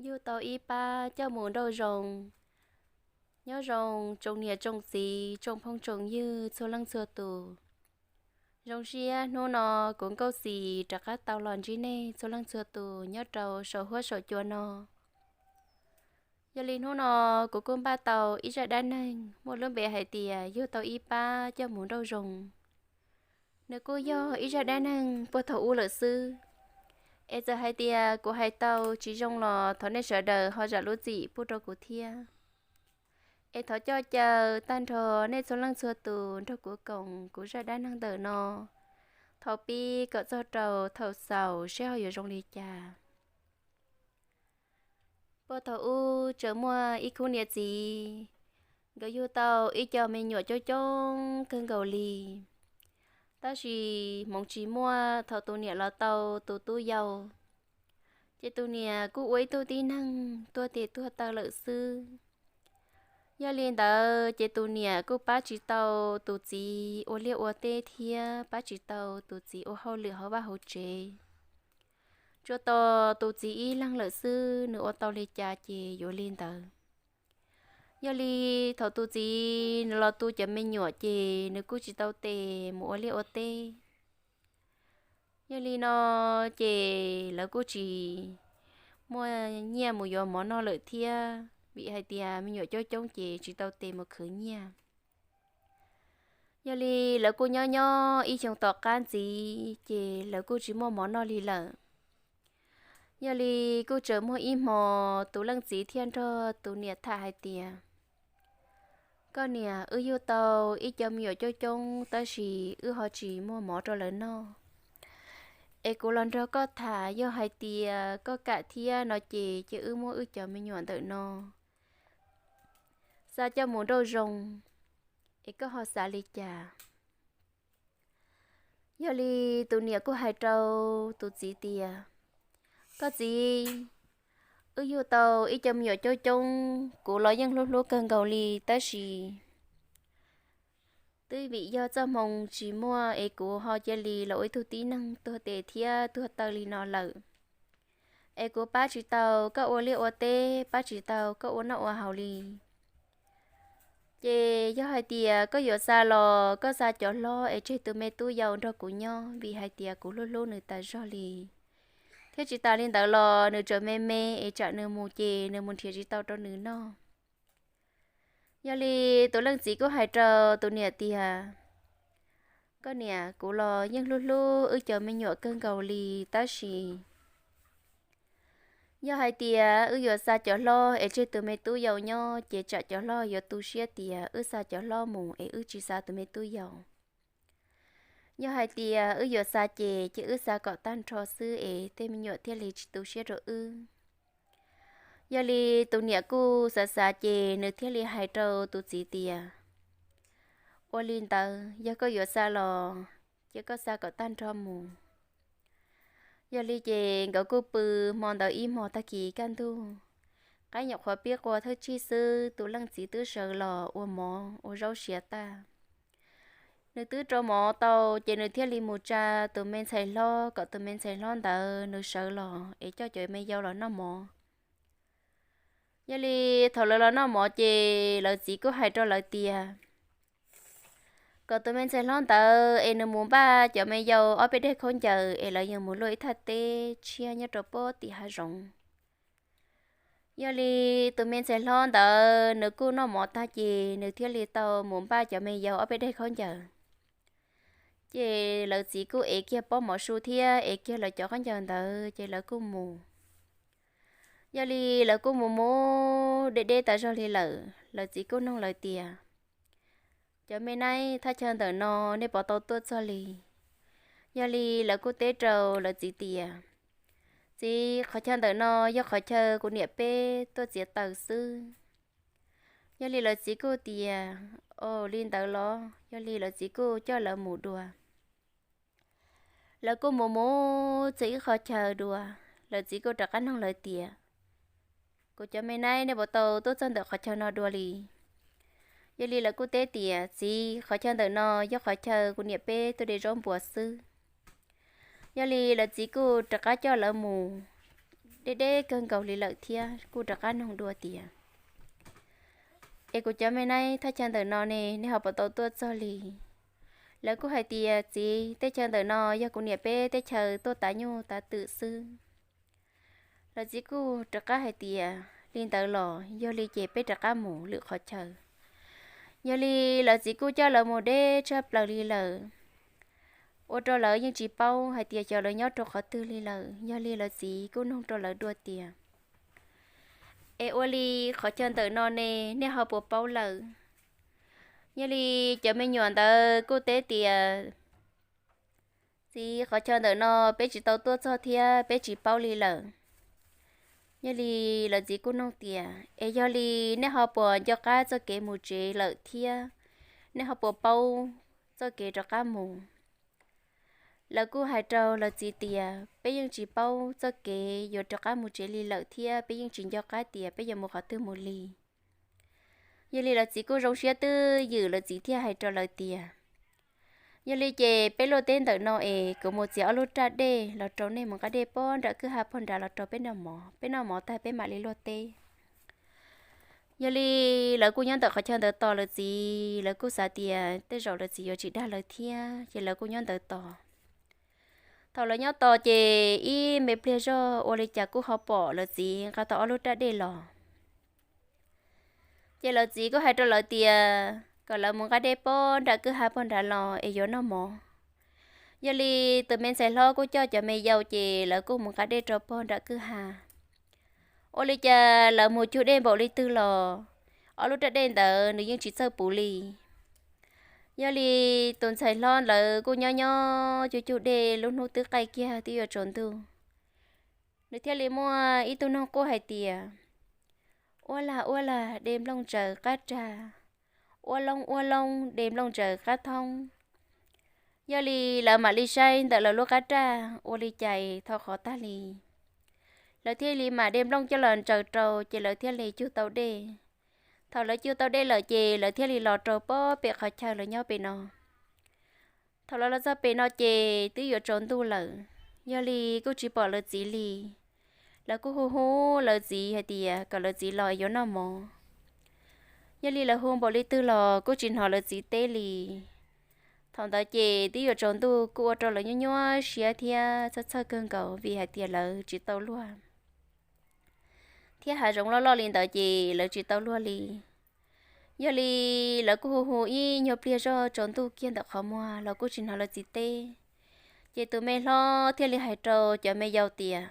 Yug tau ib pab coj mus nrauj zoo. Nyob zoo tsoom niam tsoom txiv, tsoom phooj tsoom ywg txhua leej txhua tus. Zoo siab hnub no kuv Nkauj Xis rov qab tau los ntsib nej txhua leej txhua tus nyob rau saum huab saum cua no. Yog li hnub no kuv kuj npaj tau ib zaj dab neeg muaj lub npe hais tias yug tau ib pab coj mus nrauj zoo. Nws kuj yog ib zaj dab neeg puag thaum ub lawm xwb. Es txawm hais tias kuv hais tau tsis zoo los thov nej sawv daws ho zam lub txim pub rau kuv thiab. Es thov coj caw tag nrho nej txhua leej txhua tus nrog kuv koom kuv zaj dab neeg ntawm no thaum pib kom txog rau thaum xaus seb ho yuav zoo li cas. Puag thaum ub tseem muaj ib khub niam txiv, nkawd yug tau ib co me nyuam coob coob kawg nkaus li. Tab sis hmoov tsis muaj, thaum tus niam los tau tus tub yau, ces tus niam kuj ua ib tug tib neeg tuag tes tuag taw lawm xwb. Yog li ntawd ces tus niam kuj pab tsis tau tus txiv ua liaj ua teb thiab pab tsis tau tus txiv ua hauj lwm hauv vaj hauv tsev. Tsuas tos tus txiv ib leeg lawm xwb, nws ua tau li cas ces yuav li ntawd. Yog li thaum tus txiv nws los tu cov me nyuam ces nws kuj tsis tau tes mus ua liaj ua teb. Yog li no ces lawv kuj tsis muaj nyiaj mus yuav mov noj lawm thiab, vim hais tias me nyuam coob coob ces tsis tau tes mus khwv nyiaj. Yog li lawv kuj nyob nyob ib xyoo tom qab ntxiv ces lawv kuj tsis muaj mov noj li lawm. Yog li kuj tseem muaj ib hmo, tus leej txiv thiaj nrog tus niam tham hais tias, Koj niam, wb yug tau ib co me nyuam coob coob tab sis wb ho tsis muaj mov rau lawv noj. Es kuv los nrog koj tham, yog hais tias koj kam thiab no ces cia wb muab wb cov me nyuam ntawm no xa coj mus nrauj zoo, es koj ho xav li cas? Yog li tus niam kuj hais rau tus txiv tias, Koj txiv, wb yug tau ib co me nyuam coob coob, kuv los yeej hlub hlub kawg nkaus li tab sis twb vim yog txoj hmoo tsis muaj es kuv ho cia li los ua ib tug tib neeg tuag tes thiab tuag taw li no lawm. Es kuv pab tsis tau koj ua liaj ua teb, pab tsis tau koj ua noj ua haus li. Ces yog hais tias koj yuav xa los koj xa cov hlob es tseg tus me tub yau nrog kuv nyob, vim hais tias kuv hlub hlub nws tas zog li. Thiab tsis tas li ntawd los nws tseem me me es tsam nws mus ces nws mus nrhiav tsis tau rau nws noj. Yog li tus leej txiv kuj hais rau tus niam tias, Koj niam, kuv los yeej hlub hlub wb cov me nyuam kawg nkaus li tab sis yog hais tias wb yuav xa cov hlob es tseg tus me tub yau nyob ces tsam cov hlob yuav tu siab tias wb xa cov hlob mus es wb tsis xa tus me tub yau. Yog hais tias wb yuav xa ces cia wb xa kom tag nrho xwb es tej me nyuam thiaj li tsis tu siab rau wb. Yog li tus niam kuj xav xav ces nws thiaj li hais rau tus txiv tias, Ua li ntawd yog koj yuav xa los cia koj xa kom tag nrho mus. Yog li ces nkawd kuj pw hmo ntawd ib hmo, tag kis kaj ntug, qaib nyuam qhuav pib qua thawj tsig xwb, tus leej txiv twb sawv los ua mov ua zaub siav tag. Nws twb rau mov tau ces nws thiaj li mus tsa tus me ntxhais hlob kom tus me ntxhais hlob ntawd nws sawv los es coj cov me yau los noj mov. Yog li thaum lawv los noj mov ces lawv txiv kuj hais rau lawv tias kom tus me ntxhais hlob ntawd es nws mus npaj cov me yau ob peb daim khaub ncaws es lawv yuav mus luaj ib thaj teb tshiab nyob rau pob tim hav zoov. Yog li tus me ntxhais hlob ntawd nws kuj noj mov tag ces nws thiaj li tau mus npaj cov me yau ob peb daim khaub ncaws. Ces lawv txiv kuj ev kiag pob mov su thiab ev kiag lawv cov khaub ncaws ntawd ces lawv kuj mus. Yog li lawv kuj mus mus deb deb tas zog li lawm, lawv txiv kuj nug lawv tias, Cov me naib, thaj chaw ntawm no nej puas tau tuaj txog li? Yog li lawv kuj teb rau lawv txiv tias, Txiv, qhov chaw ntawm no yog qhov chaw kuv niam peb tuaj txiav taws xwb. Yog li lawv txiv kuj tias, Ua li ntawd los? Yog li lawv txiv kuj coj lawv mus dua. Lawv kuj mus mus txog ib qhov chaw dua, lawv txiv kuj rov qab nug lawv tias, Kuv cov me naib, nej puas tau tuaj txog ntawm qhov chaw no dua li? Yog li lawv kuj teb tias, Txiv, qhov chaw ntawm no yog qhov chaw kuv niam peb tuaj de zaub npua xwb. Yog li lawv txiv kuj rov qab coj lawv mus. deb deb kawg nkaus li lawm thiab kuj rov qab nug dua tias, Es kuv cov me nyuam, thaj chaw ntawm no ne nej ho puas tau tuaj txog li? Lawv kuj hais tias, Txiv, teb chaws ntawm no yog kuv niam peb teb chaws tuaj tav nyuj tav twm xwb. Lawv txiv kuj rov qab hais tias, Li ntawd los yog li ces peb rov qab mus lwm qhov chaw. Yog li lawv txiv kuj coj lawv mus deb tshaj plaws li lawm, ua rau lawv yeej tsis paub hais tias xyov lawv nyob rau qhov twg li lawm. Yog li lawv txiv kuj nug rau lawv dua tias, Es ua li qhov chaw ntawm no ne nej ho puas paub lawm? Yog li cov me nyuam ntawd kuj teb tias, Txiv, qhov chaw ntawm no peb tsis tau tuaj txog thiab peb tsis paub li lawm. Yog li lawv txiv kuj nug tias, Es yog li nej ho puas nco qab txoj kev mus tsev lawm thiab nej ho puas paub txoj kev rov qab mus? Lawv kuj hais rau lawv txiv tias, Peb yeej tsis paub txoj kev yuav rov qab mus tsev li lawm thiab peb yeej tsis nco qab tias peb yuav mus qhov twg mus li. Yog li lawv txiv kuj zoo siab twb ywm, lawv txiv thiaj hais rau lawv tias, Yog li ces peb luaj teb ntawm no es kuv mus txiav ob lub raj dej los rau nej mus nqa dej pog nram kwj ha pog nrad los rau peb noj mov, peb noj mov tag peb mam li luaj teb. Yog li lawv kuj nyob ntawm qhov chaw ntawd tos lawv txiv, lawv kuj xav tias tej zaum lawv txiv yuav tsis dag lawv thiab ces lawv kuj nyob ntawd tos. Thaum lawv nyob tos ces ib me pliag zog ua li cas kuj ho pom lawv txiv nqa tau ob lub raj dej los. Ces lawv txiv kuj hais rau lawv tias kom lawv mus nqa dej pog nram kwj ha pog nrad los es yuav noj mov. Yog li tus me ntxhais hlob kuj coj cov me yau ces lawv kuj mus nqa dej rau pog nram kwj ha. Ua li cas lawv mus cug dej npaum li twg los ob lub raj dej ntawd nws yeej tsis txawj puv li. Yog li tus ntxhais hlob ntawd kuj nyob nyob cug cug dej, lub hnub twb qaij kiag twb yuav tsaus ntuj, nws thiaj li muaj ib tug noog quaj hais tias, Ua lag ua lag de nplooj ntsaws qab rag, ua loob ua loob de nplooj ntsaws qab thoob. Yog li lawv mam li saib ntawm lawv lub qab raj ua li cas thaum qhov tag li. Lawv thiaj li mam de nplooj coj los ntsaws rau ces lawv thiaj li cug tau dej. Thaum lawv cug tau dej lawm ces lawv thiaj li los rau pog pem qhov chaw lawv nyob pem no. Thaum lawv los txog pem no ces twb yuav tsaus ntuj lawm, yog li kuj tsis pom lawv txiv li. Lawv kuj hu hu lawv txiv hais tias kom lawv txiv los yuav noj mov. Yog li lawv hu npaum li twg los kuj tsis hnov lawv txiv teb li. Thaum ntawd ces twb yuav tsaus ntuj kuj ua rau lawv nyuaj nyuaj siab thiab txhawj txhawj kawg nkaus vim hais tias lawv tsis tau luag thiab hav zoov loj loj li ntawd ces lawv tsis tau luag li. Yog li lawv kuj hu hu ib nyuag pliag zog tsaus ntuj kiag ntawm qhov muag los kuj tsis hnov lawv txiv teb. Ces tus me hlob thiaj li hais rau cov me yau tias,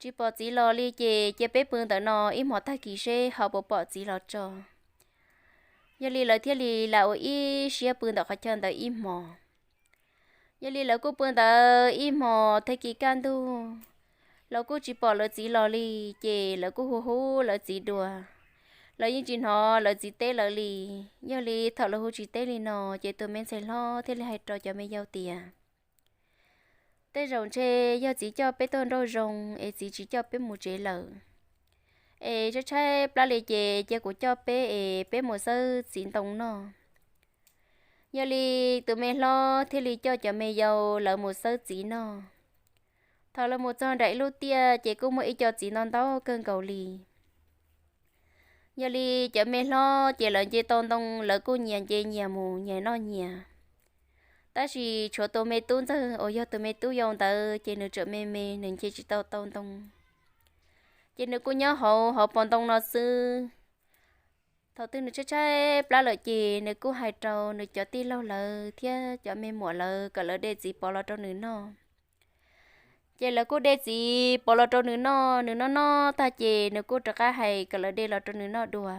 Tsis pom txiv los li ces cia peb pw ntawm no ib hmos tag kis seb ho puas pom txiv los tso. Yog li lawv thiaj li lam ua ib siab pw ntawm qhov chaw ntawd ib hmos. Yog li lawv kuj pw ntawd ib hmos tag kis kaj ntug los kuj tsis pom lawv txiv los li, ces lawv kuj hu hu lawv txiv dua los yeej tsis hnov lawv txiv teb lawv li. Yog li thaum lawv hu tsis teb li no ces tus me ntxhais hlob thiaj li hais rau cov me yau tias, Tej zaum ntshe yog txiv coj peb tuaj nrauj zoo es txiv tsis coj peb mus tsev lawm. Es tshaib tshaib plab li ces cia kuv coj peb es peb mus xawb txiv ntoo noj. Yog li tus me hlob thiaj li coj cov me yau lawv mus xawb txiv noj. Thaum lawv mus txog nram ib lub tiaj ces kuj muaj ib co txiv ntau ntau kawg nkaus li. Yog li cov me hlob ces lawv nce tau ntoo lawv kuj nyias nce nyias mus nyias noj nyias. Tab sis tshuav tus me tub ntxawg uas yog tus me tub yau ntawd ces nws tseem me me nws nce tsis tau tau ntoo, ces nws kuj nyob hauv hauv paus ntoo no xwb. Thaum twg nws tshaib tshaib plab lawm ces nws kuj hais rau nws cov tij laug lawv thiab cov me muam lawv kom lawv de txiv pov los rau nws noj. Ces lawv kuj de txiv pov los rau nws noj, nws noj noj tag ces nws kuj rov qab hais kom lawv de los rau nws noj dua.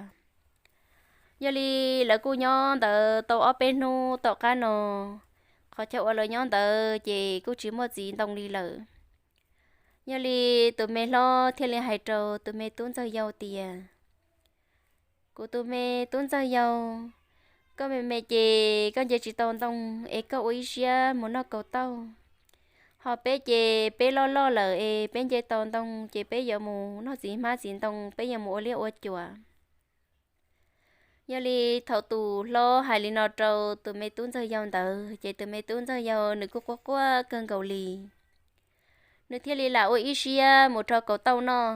Yog li lawv kuj nyob ntawd tau ob peb hnub tom qab no, qhov chaw uas lawv nyob ntawd ces kuj tsis muaj txiv ntoo li lawm. Yog li tus me hlob thiaj li hais rau tus me tub ntxawg yau tias, Kuv tus me tub ntxawg yau, koj me me ces koj nce tsis tau ntoo es koj ua ib siab mus noj kaus tauj. Ho peb ces peb loj loj lawm es peb nce tau ntoo ces peb yuav mus noj txiv hmab txiv ntoo, peb yuav mus ua liaj ua cuam. Yog li thaum tus hlob hais li no rau tus me tub ntxawg yau ntawd ces tus me tub ntxawg yau nws kuj quaj quaj kawg nkaus li. nws thiaj li lam ua ib siab mus rho kauv tauj noj.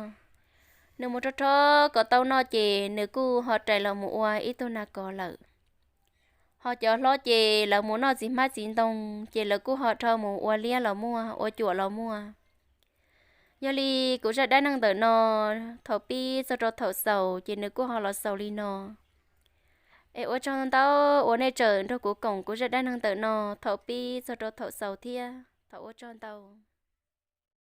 Nws mus rho rho kauv tauj noj ces nws kuj ho rais los mus ua ib tug nag kos lawm. Ho cov hlob ces lawv mus noj txiv hmab txiv ntoo ces lawv kuj ho rho mus ua liab los muaj, ua cuam los muaj. Yog li kuv zaj dab neeg ntawm no thaum pib txog rau thaum xaus ces nws kuj ho los xaus li no. Es ua tsaug ntau uas nej tseem nrog kuv koom kuv zaj dab neeg ntawm no thaum pib txog rau thaum xaus thiab. Thov ua tsaug ntau.